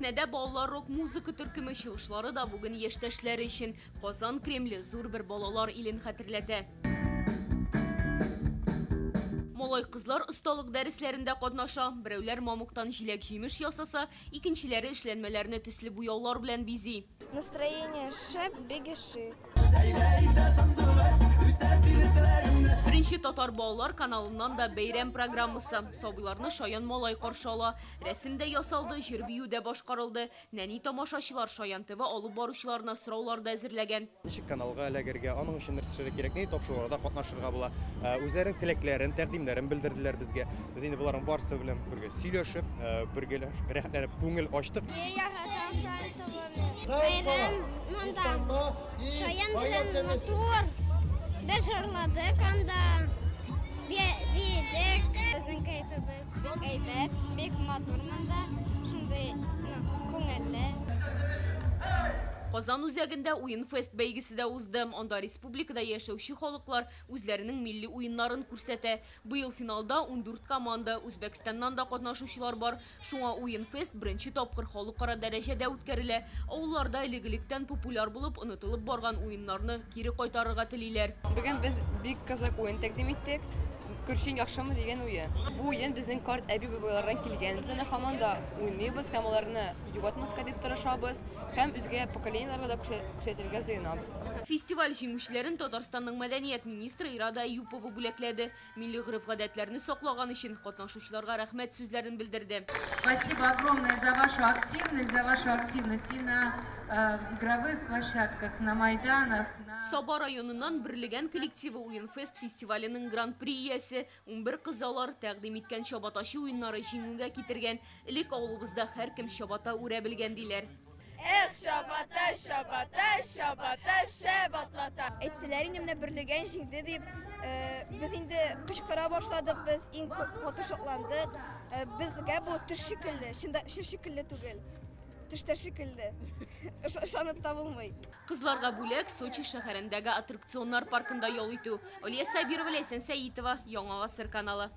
Сәхнәдә балалар рок-музыка төркеме чыгышлары да бүген яшьтәшләре өчен. Казан Кремле зур бер балалар илен хәтерләтә. Малай-кызлар осталык дәресләрендә катнаша. Берәүләр мамыктан җиләк-җимеш ясаса, икенчеләре эшләнмәләрне төсле буяулар белән бизи. Настроение шәп, бегеши. Беренче татар балалар каналыннан да бәйрәм программасы. Сабыйларны шаян малай каршы ала. Рәсем дә ясалды, җыр-бию дә башкарылды. Нәни тамашачылар Шаян ТВ алып баручыларына сораулар да әзерләгән. Ничек каналга эләгергә, аның өчен нәрсә эшләргә кирәк, нинди тапшыруларда катнашырга була. Үзләренең теләкләрен, тәкъдимнәрен белдерделәр безгә. Без инде боларның барысы белән бергә сөйләшеп, бергәләшеп, рәхәтләнеп күңел ачтык. Мин яратам Шаян ТВны. Бәйрәм монда Шаян белән матур. Без җырладык анда, биедек. Безнең кәефебез бик әйбәт, бик матур монда, шундый, ну, күңелле. Казан үзәгендә Уен-фест бәйгесе дә узды. Анда республикада яшәүче халыклар үзләренең милли уеннарын күрсәтә. Быел финалда 14 команда, Үзбәкстаннан да катнашучылар бар. Шуңа Уен-фест беренче тапкыр халыкара дәрәҗәдә үткәрелә. Авылларда элек-электән популяр булып, онытылып барган уеннарны кире кайтарырга телиләр. Бүген без бик кызык уен тәкъдим иттек. Күршең яхшымы дигән уен. Бу уен безнең карт әби-бабайлардан килгән. Без аны һаман да уйныйбыз һәм аларны югалтмаска дип тырышабыз һәм үзгә поколениеләргә дә күрсәтергә җыенабыз. Фестиваль җиңүчеләрен Татарстанның мәдәният министры Ирада Әюпова бүләкләде. Милли гореф-гадәтләрне саклаган өчен катнашучыларга рәхмәт сүзләрен белдерде. Спасибо огромное за вашу активность, за вашу активность и на игровых площадках, на майданах, на. Саба районыннан Берлегән коллективы Уенфест фестиваленең гран-при иясе. 11 кыз алар тәкъдим иткән чабатачы уеннары җиңүгә китергән. Элек авылыбызда һәркем чабата үрә белгән, диләр. Эх, чабата, чабата, чабата шәп атлата. Әйттеләр инде менә Берлегән җиңде дип. Без инде кычкыра башладык, без иң каты шатландык. Безгә бу төш шикелле, чында чын шикелле түгел. Төштә шикелле. Ышанып та булмый. Кызларга бүләк Сочи шәһәрендәге аттракционнар паркында ял итү. Алия Сабирова, Ләйсән Сәитова, Яңа Гасыр каналы.